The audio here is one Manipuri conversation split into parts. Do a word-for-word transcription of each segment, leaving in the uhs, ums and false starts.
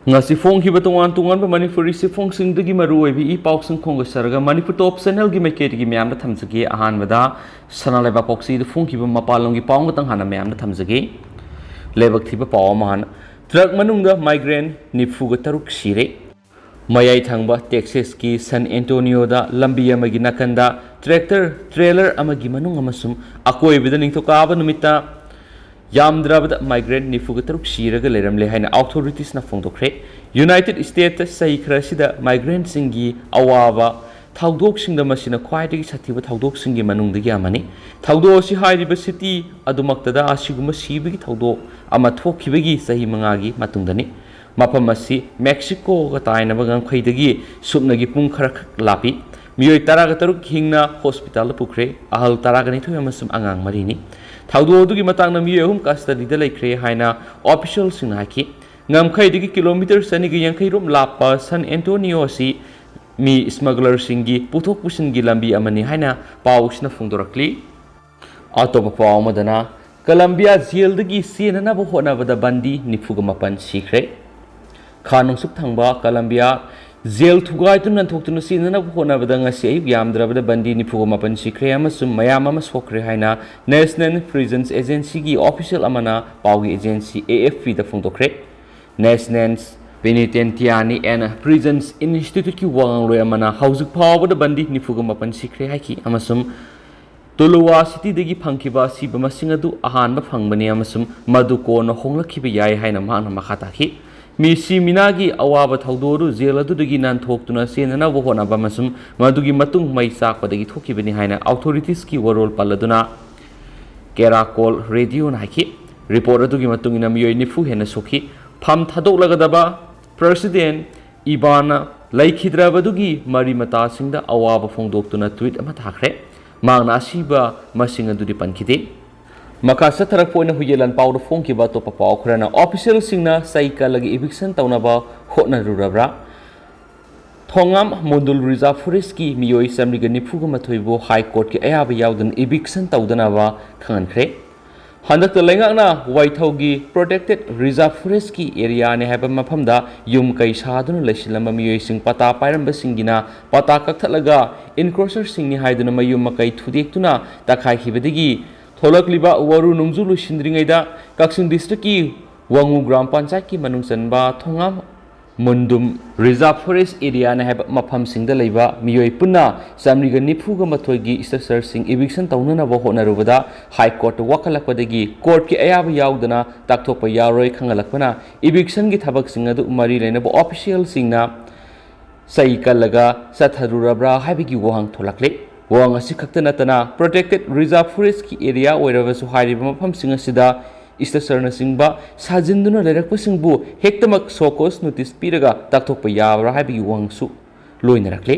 ꯉꯁꯤ ꯐꯣꯡꯈꯤꯕ ꯇꯣꯉꯥꯟ ꯇꯣꯉꯥꯟꯕ ꯃꯅꯤꯄꯨꯔꯤ ꯆꯦꯐꯣꯡꯁꯤꯡꯗꯒꯤ ꯃꯔꯨꯑꯣꯏꯕ ꯏ ꯄꯥꯎꯁꯤꯡ ꯈꯣꯝꯒꯠꯆꯔꯒ ꯃꯅꯤꯄꯨꯔ ꯇꯣꯞ ꯆꯦꯅꯦꯜꯒꯤ ꯃꯥꯏꯀꯩꯗꯒꯤ ꯃꯌꯥꯝꯗ ꯊꯝꯖꯒꯦ꯫ ꯑꯍꯥꯟꯕꯗ ꯁꯅꯥ ꯂꯩꯕꯥꯛ ꯄꯥꯎꯆꯦꯗ ꯐꯣꯡꯈꯤꯕ ꯃꯄꯥꯟꯂꯣꯝꯒꯤ ꯄꯥꯎ ꯑꯃꯇꯪ ꯍꯥꯟꯅ ꯃꯌꯥꯝꯗ ꯊꯝꯖꯒꯦ꯫ ꯂꯥꯏꯕꯛ ꯊꯤꯕ ꯄꯥꯎ ꯑꯃ ꯍꯥꯟꯅ꯫ ꯇ꯭ꯔꯛ ꯃꯅꯨꯡꯗ ꯃꯥꯏꯒ꯭ꯔꯦꯟ ꯅꯤꯐꯨꯒ ꯇꯔꯨꯛ ꯁꯤꯔꯦ꯫ ꯃꯌꯥꯏ ꯊꯪꯕ ꯇꯦꯛꯁꯥꯁꯀꯤ ꯁꯟ ꯑꯦꯟꯇꯣꯅꯤꯌꯣꯗ ꯂꯝꯕꯤ ꯑꯃꯒꯤ ꯅꯥꯀꯟꯗ ꯇ꯭ꯔꯦꯛꯇꯔ ꯇ꯭ꯔꯦꯂꯔ ꯑꯃꯒꯤ ꯃꯅꯨꯡ ꯑꯃꯁꯨꯡ ꯑꯀꯣꯏꯕꯗ ꯅꯤꯡꯊꯧꯀꯥꯕ ꯅꯨꯃꯤꯠꯇ ꯌꯥꯝꯗ꯭ꯔꯕꯗ ꯃꯥꯏꯒ꯭ꯔꯦꯟ ꯅꯤꯐꯨꯒ ꯇꯔꯨꯛ ꯁꯤꯔꯒ ꯂꯩꯔꯝꯂꯦ ꯍꯥꯏꯅ ꯑꯣꯊꯣꯔꯤꯇꯤꯁꯅ ꯐꯣꯡꯗꯣꯛꯈ꯭ꯔꯦ꯫ ꯌꯨꯅꯥꯏꯇꯦꯗ ꯁ꯭ꯇꯦꯠꯇ ꯆꯍꯤ ꯈꯔꯁꯤꯗ ꯃꯥꯏꯒ꯭ꯔꯦꯟꯁꯤꯡꯒꯤ ꯑꯋꯥꯕ ꯊꯧꯗꯣꯛꯁꯤꯡꯗ ꯃꯁꯤꯅ ꯈ꯭ꯋꯥꯏꯗꯒꯤ ꯁꯥꯊꯤꯕ ꯊꯧꯗꯣꯛꯁꯤꯡꯒꯤ ꯃꯅꯨꯡꯗꯒꯤ ꯑꯃꯅꯤ꯫ ꯊꯧꯗꯣꯛ ꯑꯁꯤ ꯍꯥꯏꯔꯤꯕ ꯁꯤꯇꯤ ꯑꯗꯨꯃꯛꯇꯗ ꯑꯁꯤꯒꯨꯝꯕ ꯁꯤꯕꯒꯤ ꯊꯧꯗꯣꯛ ꯑꯃ ꯊꯣꯛꯈꯤꯕꯒꯤ ꯆꯍꯤ ꯃꯉꯥꯒꯤ ꯃꯇꯨꯡꯗꯅꯤ꯫ ꯃꯐꯝ ꯑꯁꯤ ꯃꯦꯛꯁꯤꯀꯣꯒ ꯇꯥꯏꯅꯕ ꯉꯝꯈꯩꯗꯒꯤ ꯁꯨꯞꯅꯒꯤ ꯄꯨꯡ ꯈꯔꯈꯛ ꯂꯥꯞꯄꯤ꯫ ꯃꯤꯑꯣꯏ ꯇꯔꯥꯒ ꯇꯔꯨꯛ ꯍꯤꯡꯅ ꯍꯣꯁꯄꯤꯇꯥꯜꯗ ꯄꯨꯈ꯭ꯔꯦ꯫ ꯑꯍꯜ ꯇꯔꯥꯒ ꯅꯤꯊꯣꯏ ꯑꯃꯁꯨꯡ ꯑꯉꯥꯡ ꯃꯔꯤꯅꯤ꯫ ꯊꯧꯗꯣꯛ ꯑꯗꯨꯒꯤ ꯃꯇꯥꯡꯗ ꯃꯤꯑꯣꯏ ꯑꯍꯨꯝ ꯀꯁꯇꯗꯤꯗ ꯂꯩꯈ꯭ꯔꯦ ꯍꯥꯏꯅ ꯑꯣꯐꯤꯁꯤꯌꯦꯜꯁꯤꯡꯅ ꯍꯥꯏꯈꯤ꯫ ꯉꯝꯈꯩꯗꯒꯤ ꯀꯤꯂꯣꯃꯤꯇꯔ ꯆꯅꯤꯒ ꯌꯥꯡꯈꯩ ꯔꯣꯝ ꯂꯥꯞꯄ ꯁꯟ ꯑꯦꯟꯇꯣꯅꯤꯌꯣ ꯑꯁꯤ ꯃꯤ ꯁ꯭ꯃꯒꯂꯔꯁꯤꯡꯒꯤ ꯄꯨꯊꯣꯛ ꯄꯨꯁꯤꯟꯒꯤ ꯂꯝꯕꯤ ꯑꯃꯅꯤ ꯍꯥꯏꯅ ꯄꯥꯎꯁꯤꯅ ꯐꯣꯡꯗꯣꯔꯛꯂꯤ꯫ ꯑꯇꯣꯞꯄ ꯄꯥꯎ ꯑꯃꯗꯅ, ꯀꯂꯝꯕꯤꯌꯥ ꯖꯦꯜꯗꯒꯤ ꯆꯦꯟꯅꯅꯕ ꯍꯣꯠꯅꯕꯗ ꯕꯟꯗꯤ ꯅꯤꯐꯨꯒ ꯃꯥꯄꯟ ꯁꯤꯈ꯭ꯔꯦ꯫ ꯈꯥ ꯅꯣꯡꯆꯨꯞ ꯊꯪꯕ ꯀꯂꯝꯕꯤꯌꯥ ꯖꯦꯜ ꯊꯨꯒꯥꯏꯗꯨꯅ ꯅꯥꯟꯊꯣꯛꯇꯨꯅ ꯆꯦꯟꯅꯅꯕ ꯍꯣꯠꯅꯕꯗ ꯉꯁꯤ ꯑꯌꯨꯛ ꯌꯥꯝꯗ꯭ꯔꯕꯗ ꯕꯟꯗꯤ ꯅꯤꯐꯨꯒ ꯃꯥꯄꯟ ꯁꯤꯈ꯭ꯔꯦ ꯑꯃꯁꯨꯡ ꯃꯌꯥꯝ ꯑꯃ ꯁꯣꯛꯈ꯭ꯔꯦ ꯍꯥꯏꯅ ꯅꯦꯁꯅꯦꯜ ꯄ꯭ꯔꯤꯖꯟꯁ ꯑꯦꯖꯦꯟꯁꯤꯒꯤ ꯑꯣꯐꯤꯁꯤꯌꯦꯜ ꯑꯃꯅ ꯄꯥꯎꯒꯤ ꯑꯦꯖꯦꯟꯁꯤ ꯑꯦ ꯑꯦꯐ ꯄꯤꯗ ꯐꯣꯡꯗꯣꯛꯈ꯭ꯔꯦ꯫ ꯅꯦꯁꯅꯦꯜ ꯄꯦꯅꯤꯇꯦꯟꯇꯤꯌꯥꯅꯤ ꯑꯦꯟ ꯄ꯭ꯔꯤꯖꯟꯁ ꯏꯟꯁꯇꯤꯇ꯭ꯌꯨꯠꯀꯤ ꯋꯥꯉꯥꯡꯂꯣꯏ ꯑꯃꯅ ꯍꯧꯖꯤꯛ ꯐꯥꯎꯕꯗ ꯕꯟꯗꯤ ꯅꯤꯐꯨꯒ ꯃꯥꯄꯟ ꯁꯤꯈ꯭ꯔꯦ ꯍꯥꯏꯈꯤ ꯑꯃꯁꯨꯡ ꯇꯨꯂꯨꯋꯥ ꯁꯤꯇꯤꯗꯒꯤ ꯐꯪꯈꯤꯕ ꯑꯁꯤꯕ ꯃꯁꯤꯡ ꯑꯗꯨ ꯑꯍꯥꯟꯕ ꯐꯪꯕꯅꯤ ꯑꯃꯁꯨꯡ ꯃꯗꯨ ꯀꯣꯟꯅ ꯍꯣꯡꯂꯛꯈꯤꯕ ꯌꯥꯏ ꯍꯥꯏꯅ ꯃꯍꯥꯛꯅ ꯃꯈꯥ ꯇꯥꯈꯤ꯫ ꯃꯤꯁꯤ ꯃꯤꯅꯥꯒꯤ ꯑꯋꯥꯕ ꯊꯧꯗꯣꯛ ꯑꯗꯨ ꯖꯦꯜ ꯑꯗꯨꯗꯒꯤ ꯅꯥꯟꯊꯣꯛꯇꯨꯅ ꯆꯦꯟꯅꯅꯕ ꯍꯣꯠꯅꯕ ꯑꯃꯁꯨꯡ ꯃꯗꯨꯒꯤ ꯃꯇꯨꯡ ꯃꯩ ꯆꯥꯛꯄꯗꯒꯤ ꯊꯣꯛꯈꯤꯕꯅꯤ ꯍꯥꯏꯅ ꯑꯣꯊꯣꯔꯤꯇꯤꯁꯀꯤ ꯋꯥꯔꯣꯜ ꯄꯜꯂꯗꯨꯅ ꯀꯦꯔꯥꯀꯣꯜ ꯔꯦꯗꯤꯑꯣꯅ ꯍꯥꯏꯈꯤ꯫ ꯔꯤꯄꯣꯔꯠ ꯑꯗꯨꯒꯤ ꯃꯇꯨꯡ ꯏꯟꯅ ꯃꯤꯑꯣꯏ ꯅꯤꯐꯨ ꯍꯦꯟꯅ ꯁꯣꯛꯈꯤ꯫ ꯐꯝ ꯊꯥꯗꯣꯛꯂꯒꯗꯕ ꯄ꯭ꯔꯁꯤꯗꯦꯟ ꯏꯕꯥꯅ ꯂꯩꯈꯤꯗ꯭ꯔꯕꯗꯨꯒꯤ ꯃꯔꯤ ꯃꯇꯥꯁꯤꯡꯗ ꯑꯋꯥꯕ ꯐꯣꯡꯗꯣꯛꯇꯨꯅ ꯇ꯭ꯋꯤꯠ ꯑꯃ ꯊꯥꯈ꯭ꯔꯦ꯫ ꯃꯍꯥꯛꯅ ꯑꯁꯤꯕ ꯃꯁꯤꯡ ꯑꯗꯨꯗꯤ ꯄꯟꯈꯤꯗꯦ꯫ ꯃꯈꯥ ꯆꯠꯊꯔꯛꯄ ꯑꯣꯏꯅ ꯍꯨꯏꯌꯦꯟ ꯂꯥꯟꯄꯥꯎꯗ ꯐꯣꯡꯈꯤꯕ ꯑꯇꯣꯞꯄ ꯄꯥꯎ ꯈꯔꯅ, ꯑꯣꯐꯤꯁꯤꯌꯦꯜꯁꯤꯡꯅ ꯆꯩ ꯀꯜꯂꯒ ꯏꯚꯤꯛꯁꯟ ꯇꯧꯅꯕ ꯍꯣꯠꯅꯔꯨꯔꯕ꯭ꯔꯥ? ꯊꯣꯉꯥꯝ ꯃꯨꯟꯗꯨꯜ ꯔꯤꯖꯥꯔꯚ ꯐꯣꯔꯦꯁ꯭ꯠꯀꯤ ꯃꯤꯑꯣꯏ ꯆꯥꯃꯔꯤꯒ ꯅꯤꯐꯨꯒ ꯃꯥꯊꯣꯏꯕꯨ ꯍꯥꯏ ꯀꯣꯔꯠꯀꯤ ꯑꯌꯥꯕ ꯌꯥꯎꯗꯅ ꯏꯚꯤꯛꯁꯟ ꯇꯧꯗꯅꯕ ꯈꯪꯍꯟꯈ꯭ꯔꯦ꯫ ꯍꯟꯗꯛꯇ ꯂꯩꯉꯥꯛꯅ ꯋꯥꯏꯊꯧꯒꯤ Protected Reserve Forestꯀꯤ areaꯅꯤ ꯍꯥꯏꯕ ꯃꯐꯝꯗ ꯌꯨꯝ ꯀꯩ ꯁꯥꯗꯨꯅ ꯂꯩꯁꯤꯜꯂꯝꯕ ꯃꯤꯑꯣꯏꯁꯤꯡ ꯄꯇꯥ ꯄꯥꯏꯔꯝꯕꯁꯤꯡꯒꯤꯅ ꯄꯇꯥ ꯀꯛꯊꯠꯂꯒ encroacherꯁꯤꯡꯅꯤ ꯍꯥꯏꯗꯨꯅ ꯃꯌꯨꯝ ꯃꯀꯩ ꯊꯨꯗꯦꯛꯇꯨꯅ ꯇꯛꯈꯥꯏꯈꯤꯕꯗꯒꯤ ꯊꯣꯛꯂꯛꯂꯤꯕ ꯋꯥꯔꯨ ꯅꯣꯡꯖꯨ ꯂꯣꯏꯁꯤꯟꯗ꯭ꯔꯤꯉꯩꯗ ꯀꯛꯆꯤꯡ districtꯀꯤ ꯋꯥꯉꯨ ꯒ꯭ꯔꯥꯝ ꯄꯟꯆꯥꯌꯠꯀꯤ ꯃꯅꯨꯡ ꯆꯟꯕ ꯊꯣꯉꯥꯝ ꯃꯨꯟꯗꯨꯝ Reserve Forest areaꯅ ꯍꯥꯏꯕ ꯃꯐꯝꯁꯤꯡꯗ ꯂꯩꯕ ꯃꯤꯑꯣꯏ ꯄꯨꯟꯅ ꯆꯥꯃꯔꯤꯒ ꯅꯤꯐꯨꯒ ꯃꯥꯊꯣꯏꯒꯤ structureꯁꯤꯡ eviction ꯇꯧꯅꯅꯕ ꯍꯣꯠꯅꯔꯨꯕꯗ High Courtꯇ ꯋꯥꯀꯠꯂꯛꯄꯗꯒꯤ courtꯀꯤ ꯑꯌꯥꯕ ꯌꯥꯎꯗꯅ ꯇꯥꯛꯊꯣꯛꯄ ꯌꯥꯔꯣꯏ ꯈꯪꯍꯜꯂꯛꯄꯅ evictionꯒꯤ ꯊꯕꯛꯁꯤꯡ ꯑꯗꯨ ꯃꯔꯤ ꯂꯩꯅꯕ officialꯁꯤꯡꯅ ꯆꯩ ꯀꯜꯂꯒ ꯆꯠꯊꯔꯨꯔꯕ꯭ꯔꯥ ꯍꯥꯏꯕꯒꯤ ꯋꯥꯍꯪ ꯊꯣꯛꯂꯛꯂꯤ꯫ ꯋꯥꯍꯪ ꯑꯁꯤ ꯈꯛꯇ ꯅꯠꯇꯅ Protected Reserve Forestꯀꯤ area ꯑꯣꯏꯔꯕꯁꯨ ꯍꯥꯏꯔꯤꯕ ꯃꯐꯝꯁꯤꯡ ꯑꯁꯤꯗ structureꯅꯆꯤꯡꯕ ꯁꯥꯖꯤꯟꯗꯨꯅ ꯂꯩꯔꯛꯄꯁꯤꯡꯕꯨ ꯍꯦꯛꯇꯃꯛ show cause notice ꯄꯤꯔꯒ ꯇꯥꯛꯊꯣꯛꯄ ꯌꯥꯕ꯭ꯔꯥ ꯍꯥꯏꯕꯒꯤ ꯋꯥꯍꯪꯁꯨ ꯂꯣꯏꯅꯔꯛꯂꯤ꯫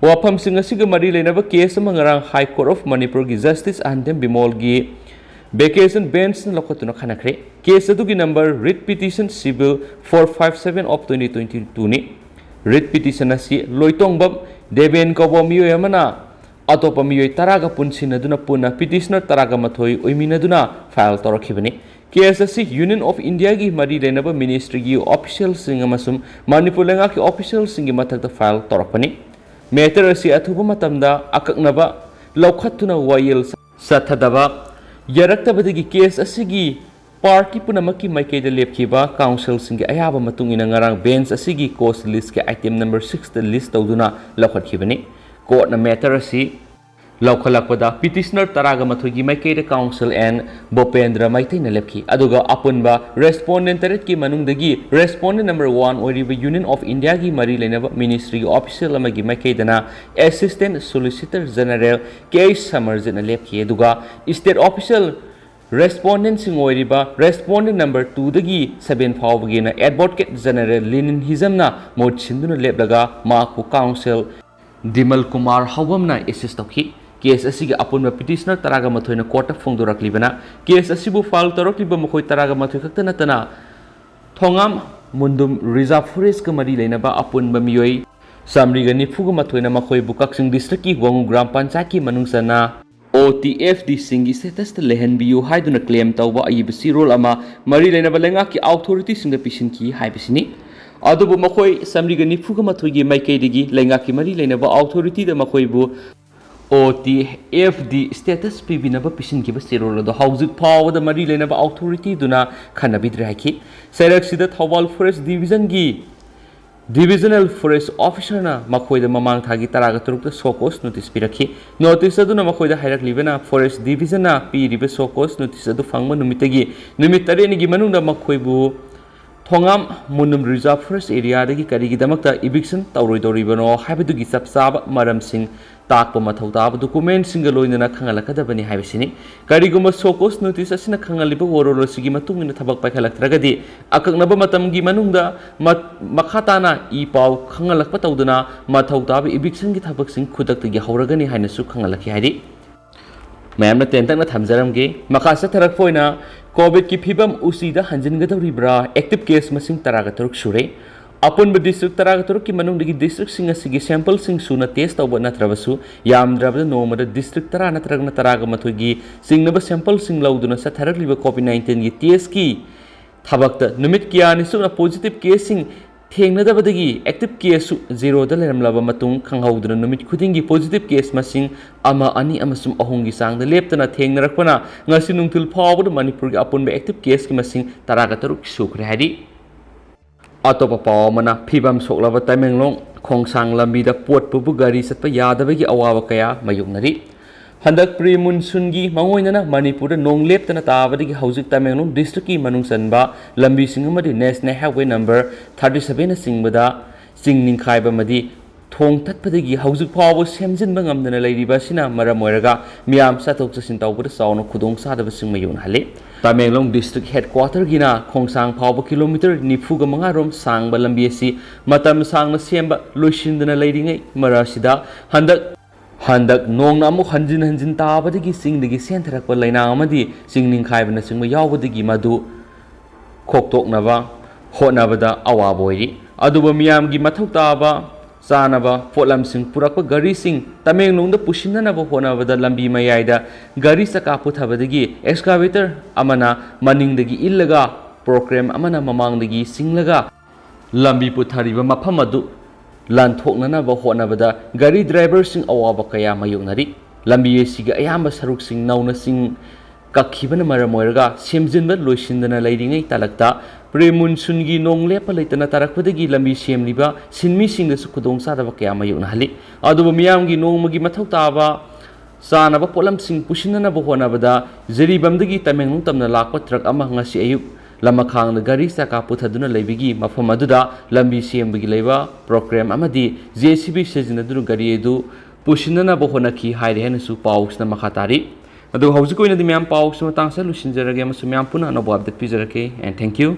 ꯋꯥꯐꯝꯁꯤꯡ ꯑꯁꯤꯒ ꯃꯔꯤ ꯂꯩꯅꯕ case ꯑꯃ ꯉꯔꯥꯡ High Court of ꯃꯅꯤꯄꯨꯔꯒꯤ Justice ꯑꯍꯟꯊꯦꯝ ꯕꯤꯃꯣꯜꯒꯤ vacation benchꯅ ꯂꯧꯈꯠꯇꯨꯅ ꯈꯟꯅꯈ꯭ꯔꯦ꯫ Case ꯑꯗꯨꯒꯤ number Writ Petition Civil four five seven of twenty twenty twoꯅꯤ꯫ Writ petition ꯑꯁꯤ ꯂꯣꯏꯇꯣꯡꯕꯝ ꯗꯦꯕꯦꯟ ꯀꯧꯕ ꯃꯤꯑꯣꯏ ꯑꯃꯅ ꯑꯇꯣꯞꯄ ꯃꯤꯑꯣꯏ ꯇꯔꯥꯒ ꯄꯨꯟꯁꯤꯟꯅꯗꯨꯅ ꯄꯨꯟꯅ petitioner ꯇꯔꯥꯒ ꯃꯥꯊꯣꯏ ꯑꯣꯏꯃꯤꯟꯅꯗꯨꯅ file ꯇꯧꯔꯛꯈꯤꯕꯅꯤ꯫ Case ꯑꯁꯤ Union of Indiaꯒꯤ ꯃꯔꯤ ꯂꯩꯅꯕ ministryꯒꯤ officialꯁꯤꯡ ꯑꯃꯁꯨꯡ ꯃꯅꯤꯄꯨꯔ ꯂꯩꯉꯥꯛꯀꯤ officialꯁꯤꯡꯒꯤ ꯃꯊꯛꯇ file ꯇꯧꯔꯛꯄꯅꯤ꯫ Matter ꯑꯁꯤ ꯑꯊꯨꯕ ꯃꯇꯝꯗ ꯑꯀꯛꯅꯕ ꯂꯧꯈꯠꯇꯨꯅ ꯋꯥꯌꯦꯜ ꯆꯠꯊꯗꯕ ꯌꯥꯔꯛꯇꯕꯗꯒꯤ case ꯑꯁꯤꯒꯤ party ꯄꯨꯝꯅꯃꯛꯀꯤ ꯃꯥꯏꯀꯩꯗ ꯂꯦꯞꯈꯤꯕ councilꯁꯤꯡꯒꯤ ꯑꯌꯥꯕ ꯃꯇꯨꯡ ꯏꯟꯅ ꯉꯔꯥꯡ bench ꯑꯁꯤꯒꯤ cause listꯀꯤ item number sixꯇ list ꯇꯧꯗꯨꯅ ꯂꯧꯈꯠꯈꯤꯕꯅꯤ꯫ Courtꯅ matter ꯑꯁꯤ ꯂꯧꯈꯠꯂꯛꯄꯗ petitioner ꯇꯔꯥꯒ ꯃꯥꯊꯣꯏꯒꯤ ꯃꯥꯏꯀꯩꯗ counsel N ꯚꯨꯄꯦꯟꯗ꯭ꯔ ꯃꯩꯇꯩꯅ ꯂꯦꯞꯈꯤ, ꯑꯗꯨꯒ ꯑꯄꯨꯟꯕ respondent ꯇꯔꯦꯠꯀꯤ ꯃꯅꯨꯡꯗꯒꯤ respondent number one ꯑꯣꯏꯔꯤꯕ Union of Indiaꯒꯤ ꯃꯔꯤ ꯂꯩꯅꯕ ministryꯒꯤ official ꯑꯃꯒꯤ ꯃꯥꯏꯀꯩꯗꯅ Assistant Solicitor General ꯀꯦ ꯑꯩꯆ ꯁꯃꯔꯖꯤꯠꯅ ꯂꯦꯞꯈꯤ, ꯑꯗꯨꯒ state official respondentꯁꯤꯡ ꯑꯣꯏꯔꯤꯕ respondent number twoꯗꯒꯤ seven ꯐꯥꯎꯕꯒꯤꯅ Advocate General ꯂꯤꯅꯤꯟ ꯍꯤꯖꯝꯅ ꯃꯍꯨꯠ ꯁꯤꯟꯗꯨꯅ ꯂꯦꯞꯂꯒ ꯃꯍꯥꯛꯄꯨ counsel ꯗꯤꯃꯜ ꯀꯨꯃꯥꯔ ꯍꯥꯎꯕꯝꯅ assist ꯇꯧꯈꯤ꯫ Case ꯑꯁꯤꯒꯤ ꯑꯄꯨꯟꯕ petitioner ꯇꯔꯥꯒ ꯃꯥꯊꯣꯏꯅ courtꯇ ꯐꯣꯡꯗꯣꯔꯛꯂꯤꯕꯅ case ꯑꯁꯤꯕꯨ file ꯇꯧꯔꯛꯂꯤꯕ ꯃꯈꯣꯏ ꯇꯔꯥꯒ ꯃꯥꯊꯣꯏ ꯈꯛꯇ ꯅꯠꯇꯅ ꯊꯣꯉꯥꯝ ꯃꯨꯟꯗꯨꯝ Reserve Forestꯀ ꯃꯔꯤ ꯂꯩꯅꯕ ꯑꯄꯨꯟꯕ ꯃꯤꯑꯣꯏ ꯆꯥꯃꯔꯤꯒ ꯅꯤꯐꯨꯒ ꯃꯥꯊꯣꯏꯅ ꯃꯈꯣꯏꯕꯨ ꯀꯛꯆꯤꯡ districtꯀꯤ ꯋꯥꯉꯨ ꯒ꯭ꯔꯥꯝ ꯄꯟꯆꯥꯌꯠꯀꯤ ꯃꯅꯨꯡ ꯆꯟꯅ ꯑꯣ ꯇꯤ ꯑꯦꯐ ꯗꯤꯁꯤꯡꯒꯤ ꯁ꯭ꯇꯦꯇꯁꯇ ꯂꯩꯍꯟꯕꯤꯌꯨ ꯍꯥꯏꯗꯨꯅ ꯀ꯭ꯂꯦꯝ ꯇꯧꯕ ꯑꯏꯕ ꯆꯦꯔꯣꯜ ꯑꯃ ꯃꯔꯤ ꯂꯩꯅꯕ ꯂꯩꯉꯥꯛꯀꯤ ꯑꯣꯊꯣꯔꯤꯇꯤꯁꯤꯡꯗ ꯄꯤꯁꯤꯟꯈꯤ ꯍꯥꯏꯕꯁꯤꯅꯤ꯫ ꯑꯗꯨꯕꯨ ꯃꯈꯣꯏ ꯆꯥꯃꯔꯤꯒ ꯅꯤꯐꯨꯒ ꯃꯥꯊꯣꯏꯒꯤ ꯃꯥꯏꯀꯩꯗꯒꯤ ꯂꯩꯉꯥꯛꯀꯤ ꯃꯔꯤ ꯂꯩꯅꯕ ꯑꯣꯊꯣꯔꯤꯇꯤꯗ ꯃꯈꯣꯏꯕꯨ O T F D status ꯄꯤꯕꯤꯅꯕ ꯄꯤꯁꯤꯟꯈꯤꯕ ꯆꯦꯔꯣꯜ ꯑꯗꯨ ꯍꯧꯖꯤꯛ ꯐꯥꯎꯕꯗ ꯃꯔꯤ ꯂꯩꯅꯕ ꯑꯣꯊꯣꯔꯤꯇꯤꯗꯨꯅ ꯈꯟꯅꯕꯤꯗ꯭ꯔꯦ ꯍꯥꯏꯈꯤ꯫ ꯆꯩꯔꯛꯁꯤꯗ ꯊꯧꯕꯥꯜ ꯐꯣꯔꯦꯁ ꯗꯤꯕꯤꯖꯟꯒꯤ ꯗꯤꯕꯤꯖꯅꯦꯜ ꯐꯣꯔꯦꯁ ꯑꯣꯐꯤꯁꯔꯅ ꯃꯈꯣꯏꯗ ꯃꯃꯥꯡ ꯊꯥꯒꯤ ꯇꯔꯥꯒ ꯇꯔꯨꯛꯇ ꯁꯣ ꯀꯣꯁ ꯅꯣꯇꯤꯁ ꯄꯤꯔꯛꯈꯤ꯫ ꯅꯣꯇꯤꯁ ꯑꯗꯨꯅ ꯃꯈꯣꯏꯗ ꯍꯥꯏꯔꯛꯂꯤꯕꯅ, ꯐꯣꯔꯦꯁ ꯗꯤꯕꯤꯖꯟꯅ ꯄꯤꯔꯤꯕ ꯁꯣ ꯀꯣꯁ ꯅꯣꯇꯤꯁ ꯑꯗꯨ ꯐꯪꯕ ꯅꯨꯃꯤꯠꯇꯒꯤ ꯅꯨꯃꯤꯠ ꯇꯔꯦꯠꯅꯤꯒꯤ ꯃꯅꯨꯡꯗ ꯃꯈꯣꯏꯕꯨ ꯊꯣꯉꯥꯝ ꯃꯨꯅꯨꯝ ꯔꯤꯖꯥꯔꯚ ꯐꯣꯔꯦꯁ ꯑꯦꯔꯤꯌꯥꯗꯒꯤ ꯀꯔꯤꯒꯤꯗꯃꯛꯇ ꯏꯚꯤꯛꯁꯟ ꯇꯧꯔꯣꯏꯗꯧꯔꯤꯕꯅꯣ ꯍꯥꯏꯕꯗꯨꯒꯤ ꯆꯞ ꯆꯥꯕ ꯃꯔꯝꯁꯤꯡ ꯇꯥꯛꯄ ꯃꯊꯧ ꯇꯥꯕ ꯗꯣꯀꯨꯃꯦꯟꯁꯤꯡꯒ ꯂꯣꯏꯅꯅ ꯈꯪꯍꯜꯂꯛꯀꯗꯕꯅꯤ ꯍꯥꯏꯕꯁꯤꯅꯤ꯫ ꯀꯔꯤꯒꯨꯝꯕ ꯁꯣ ꯀꯣꯁ ꯅꯣꯇꯤꯁ ꯑꯁꯤꯅ ꯈꯪꯍꯜꯂꯤꯕ ꯋꯥꯔꯣꯜ ꯑꯁꯤꯒꯤ ꯃꯇꯨꯡ ꯏꯟꯅ ꯊꯕꯛ ꯄꯥꯏꯈꯠꯂꯛꯇ꯭ꯔꯒꯗꯤ, ꯑꯀꯛꯅꯕ ꯃꯇꯝꯒꯤ ꯃꯅꯨꯡꯗ ꯃ-, ꯃꯈꯥ ꯇꯥꯅ ꯏ ꯄꯥꯎ ꯈꯪꯍꯜꯂꯛꯄ ꯇꯧꯗꯨꯅ ꯃꯊꯧ ꯇꯥꯕ ꯏꯚꯤꯛꯁꯟꯒꯤ ꯊꯕꯛꯁꯤꯡ ꯈꯨꯗꯛꯇꯒꯤ ꯍꯧꯔꯒꯅꯤ ꯍꯥꯏꯅꯁꯨ ꯈꯪꯍꯜꯂꯛꯈꯤ ꯍꯥꯏꯔꯤ꯫ ꯃꯌꯥꯝꯅ ꯇꯦꯟꯇꯛꯅ ꯊꯝꯖꯔꯝꯒꯦ꯫ ꯃꯈꯥ ꯆꯠꯊꯔꯛꯄ ꯑꯣꯏꯅ ꯀꯣꯚꯤꯗꯀꯤ ꯐꯤꯕꯝ ꯎꯆꯤꯗ ꯍꯟꯖꯤꯟꯒꯗꯧꯔꯤꯕ꯭ꯔꯥ? ꯑꯦꯛꯇꯤꯚ ꯀꯦꯁ ꯃꯁꯤꯡ ꯇꯔꯥꯒ ꯇꯔꯨꯛ ꯁꯨꯔꯦ꯫ ꯑꯄꯨꯟꯕ ꯗꯤꯁꯇ꯭ꯔꯤꯛ ꯇꯔꯥꯒ ꯇꯔꯨꯛꯀꯤ ꯃꯅꯨꯡꯗꯒꯤ ꯗꯤꯁꯇ꯭ꯔꯤꯛꯁꯤꯡ ꯑꯁꯤꯒꯤ ꯁꯦꯝꯄꯜꯁꯤꯡ ꯁꯨꯅ ꯇꯦꯁ ꯇꯧꯕ ꯅꯠꯇ꯭ꯔꯕꯁꯨ, ꯌꯥꯝꯗ꯭ꯔꯕꯗ ꯅꯣꯡꯃꯗ ꯗꯤꯁꯇ꯭ꯔꯤꯛ ꯇꯔꯥ ꯅꯠꯇ꯭ꯔꯒꯅ ꯇꯔꯥꯒ ꯃꯥꯊꯣꯏꯒꯤ ꯆꯤꯡꯅꯕ ꯁꯦꯝꯄꯜꯁꯤꯡ ꯂꯧꯗꯨꯅ ꯆꯠꯊꯔꯛꯂꯤꯕ ꯀꯣꯚꯤꯗ ꯅꯥꯏꯟꯇꯤꯟꯒꯤ ꯇꯦꯁꯀꯤ ꯊꯕꯛꯇ ꯅꯨꯃꯤꯠ ꯀꯌꯥꯅꯤ ꯆꯨꯞꯅ ꯄꯣꯖꯤꯇꯤꯚ ꯀꯦꯁꯁꯤꯡ ꯊꯦꯡꯅꯗꯕꯗꯒꯤ ꯑꯦꯛꯇꯤꯚ ꯀꯦꯁꯁꯨ ꯖꯤꯔꯣꯗ ꯂꯩꯔꯝꯂꯕ ꯃꯇꯨꯡ, ꯈꯪꯍꯧꯗꯅ ꯅꯨꯃꯤꯠ ꯈꯨꯗꯤꯡꯒꯤ ꯄꯣꯖꯤꯇꯤꯚ ꯀꯦꯁ ꯃꯁꯤꯡ ꯑꯃ, ꯑꯅꯤ ꯑꯃꯁꯨꯡ ꯑꯍꯨꯝꯒꯤ ꯆꯥꯡꯗ ꯂꯦꯞꯇꯅ ꯊꯦꯡꯅꯔꯛꯄꯅ ꯉꯁꯤ ꯅꯨꯡꯊꯤꯜ ꯐꯥꯎꯕꯗ ꯃꯅꯤꯄꯨꯔꯒꯤ ꯑꯄꯨꯟꯕ ꯑꯦꯛꯇꯤꯚ ꯀꯦꯁꯀꯤ ꯃꯁꯤꯡ ꯇꯔꯥꯒ ꯇꯔꯨꯛ ꯁꯨꯈ꯭ꯔꯦ ꯍꯥꯏꯔꯤ꯫ ꯑꯇꯣꯞꯄ ꯄꯥꯎ ꯑꯃꯅ, ꯐꯤꯕꯝ ꯁꯣꯛꯂꯕ ꯇꯃꯦꯡꯂꯣꯡ ꯈꯣꯡꯁꯥꯡ ꯂꯝꯕꯤꯗ ꯄꯣꯠ ꯄꯨꯕ ꯒꯥꯔꯤ ꯆꯠꯄ ꯌꯥꯗꯕꯒꯤ ꯑꯋꯥꯕ ꯀꯌꯥ ꯃꯥꯌꯣꯛꯅꯔꯤ꯫ ꯍꯟꯗꯛ ꯄ꯭ꯔꯤ ꯃꯨꯟꯁꯨꯟꯒꯤ ꯃꯥꯡꯑꯣꯏꯅꯅ ꯃꯅꯤꯄꯨꯔꯗ ꯅꯣꯡ ꯂꯦꯞꯇꯅ ꯇꯥꯕꯗꯒꯤ ꯍꯧꯖꯤꯛ ꯇꯃꯦꯡꯂꯣꯡ ꯗꯤꯁꯇ꯭ꯔꯤꯛꯀꯤ ꯃꯅꯨꯡ ꯆꯟꯕ ꯂꯝꯕꯤꯁꯤꯡ ꯑꯃꯗꯤ ꯅꯦꯁꯅꯦꯜ ꯍꯥꯏꯋꯦ ꯅꯝꯕꯔ ꯊꯥꯔꯇꯤ ꯁꯚꯦꯟꯅꯆꯤꯡꯕꯗ ꯆꯤꯡ ꯅꯤꯡꯈꯥꯏꯕ ꯑꯃꯗꯤ ꯊꯣꯡ ꯊꯠꯄꯗꯒꯤ ꯍꯧꯖꯤꯛ ꯐꯥꯎꯕ ꯁꯦꯝꯖꯤꯟꯕ ꯉꯝꯗꯅ ꯂꯩꯔꯤꯕ ꯑꯁꯤꯅ ꯃꯔꯝ ꯑꯣꯏꯔꯒ ꯃꯤꯌꯥꯝ ꯆꯠꯊꯣꯛ ꯆꯠꯁꯤꯟ ꯇꯧꯕꯗ ꯆꯥꯎꯅ ꯈꯨꯗꯣꯡꯆꯥꯗꯕꯁꯤꯡ ꯃꯥꯌꯣꯛꯅꯍꯜꯂꯤ꯫ ꯇꯃꯦꯡꯂꯣꯡ ꯗꯤꯁꯇ꯭ꯔꯤꯛ ꯍꯦꯗꯀ꯭ꯋꯥꯇꯔꯒꯤꯅ ꯈꯣꯡꯁꯥꯡ ꯐꯥꯎꯕ ꯀꯤꯂꯣꯃꯤꯇꯔ ꯅꯤꯐꯨꯒ ꯃꯉꯥ ꯔꯣꯝ ꯁꯥꯡꯕ ꯂꯝꯕꯤ ꯑꯁꯤ ꯃꯇꯝ ꯁꯥꯡꯅ ꯁꯦꯝꯕ ꯂꯣꯏꯁꯤꯟꯗꯅ ꯂꯩꯔꯤꯉꯩ ꯃꯔꯛ ꯑꯁꯤꯗ ꯍꯟꯗꯛ, ꯍꯟꯗꯛ ꯅꯣꯡꯅ ꯑꯃꯨꯛ ꯍꯟꯖꯤꯟ ꯍꯟꯖꯤꯟ ꯇꯥꯕꯗꯒꯤ ꯆꯤꯡꯗꯒꯤ ꯆꯦꯟꯊꯔꯛꯄ ꯂꯩꯅꯥꯡ ꯑꯃꯗꯤ ꯆꯤꯡ ꯅꯤꯡꯈꯥꯏꯕꯅꯆꯤꯡꯕ ꯌꯥꯎꯕꯗꯒꯤ ꯃꯗꯨ ꯈꯣꯛꯇꯣꯛꯅꯕ ꯍꯣꯠꯅꯕꯗ ꯑꯋꯥꯕ ꯑꯣꯏꯔꯤ꯫ ꯑꯗꯨꯕꯨ ꯃꯤꯌꯥꯝꯒꯤ ꯃꯊꯧ ꯇꯥꯕ ꯆꯥꯅꯕ ꯄꯣꯠꯂꯝꯁꯤꯡ ꯄꯨꯔꯛꯄ ꯒꯥꯔꯤꯁꯤꯡ ꯇꯃꯦꯡꯂꯣꯡꯗ ꯄꯨꯁꯤꯟꯅꯅꯕ ꯍꯣꯠꯅꯕꯗ ꯂꯝꯕꯤ ꯃꯌꯥꯏꯗ ꯒꯥꯔꯤ ꯆꯀꯥ ꯄꯨꯊꯕꯗꯒꯤ excavator ꯑꯃꯅ ꯃꯅꯤꯡꯗꯒꯤ ꯏꯜꯂꯒ ꯄꯣꯀ꯭ꯔꯦꯟ ꯑꯃꯅ ꯃꯃꯥꯡꯗꯒꯤ ꯆꯤꯡꯂꯒ ꯂꯝꯕꯤ ꯄꯨꯊꯔꯤꯕ ꯃꯐꯝ ꯑꯗꯨ ꯂꯥꯟꯊꯣꯛꯅꯅꯕ ꯍꯣꯠꯅꯕꯗ ꯒꯥꯔꯤ ꯗ꯭ꯔꯥꯏꯚꯔꯁꯤꯡ ꯑꯋꯥꯕ ꯀꯌꯥ ꯃꯥꯌꯣꯛꯅꯔꯤ꯫ ꯂꯝꯕꯤ ꯑꯁꯤꯒꯤ ꯑꯌꯥꯝꯕ ꯁꯔꯨꯛꯁꯤꯡ ꯅꯧꯅ ꯆꯤꯡ ꯀꯛꯈꯤꯕꯅ ꯃꯔꯝ ꯑꯣꯏꯔꯒ ꯁꯦꯝꯖꯤꯟꯕ ꯂꯣꯏꯁꯤꯟꯗꯅ ꯂꯩꯔꯤꯉꯩ ꯇꯥꯂꯛꯇ pre-monsoonꯒꯤ ꯅꯣꯡ ꯂꯦꯞꯄ ꯂꯩꯇꯅ ꯇꯥꯔꯛꯄꯗꯒꯤ ꯂꯝꯕꯤ ꯁꯦꯝꯂꯤꯕ ꯁꯤꯟꯃꯤꯁꯤꯡꯗꯁꯨ ꯈꯨꯗꯣꯡꯆꯥꯗꯕ ꯀꯌꯥ ꯃꯥꯌꯣꯛꯅꯍꯜꯂꯤ꯫ ꯑꯗꯨꯕꯨ ꯃꯤꯌꯥꯝꯒꯤ ꯅꯣꯡꯃꯒꯤ ꯃꯊꯧ ꯇꯥꯕ ꯆꯥꯅꯕ ꯄꯣꯠꯂꯝꯁꯤꯡ ꯄꯨꯁꯤꯟꯅꯅꯕ ꯍꯣꯠꯅꯕꯗ ꯖꯤꯔꯤꯕꯥꯝꯗꯒꯤ ꯇꯃꯦꯡꯂꯣꯡ ꯇꯝꯅ ꯂꯥꯛꯄ ꯇ꯭ꯔꯛ ꯑꯃ ꯉꯁꯤ ꯑꯌꯨꯛ ꯂꯃꯈꯥꯡꯗ ꯒꯥꯔꯤ ꯆꯀꯥ ꯄꯨꯊꯗꯨꯅ ꯂꯩꯕꯒꯤ ꯃꯐꯝ ꯑꯗꯨꯗ ꯂꯝꯕꯤ ꯁꯦꯝꯕꯒꯤ ꯂꯩꯕ ꯄꯣꯀ꯭ꯔꯦꯟ ꯑꯃꯗꯤ JCB ꯁꯤꯖꯤꯟꯅꯗꯨꯅ ꯒꯥꯔꯤ ꯑꯗꯨ ꯄꯨꯁꯤꯟꯅꯅꯕ ꯍꯣꯠꯅꯈꯤ ꯍꯥꯏꯔꯤ ꯍꯥꯏꯅꯁꯨ ꯄꯥꯎꯁꯤꯅ ꯃꯈꯥ ꯇꯥꯔꯤ꯫ ꯑꯗꯨꯒ ꯍꯧꯖꯤꯛ ꯑꯣꯏꯅꯗꯤ ꯃꯌꯥꯝ ꯄꯥꯎꯁꯤ ꯃꯇꯥꯡꯁꯤꯗ ꯂꯣꯏꯁꯤꯟꯖꯔꯒꯦ ꯑꯃꯁꯨꯡ ꯃꯌꯥꯝ ꯄꯨꯟꯅ ꯑꯅꯧꯕ update ꯄꯤꯖꯔꯛꯀꯦ꯫ And thank you.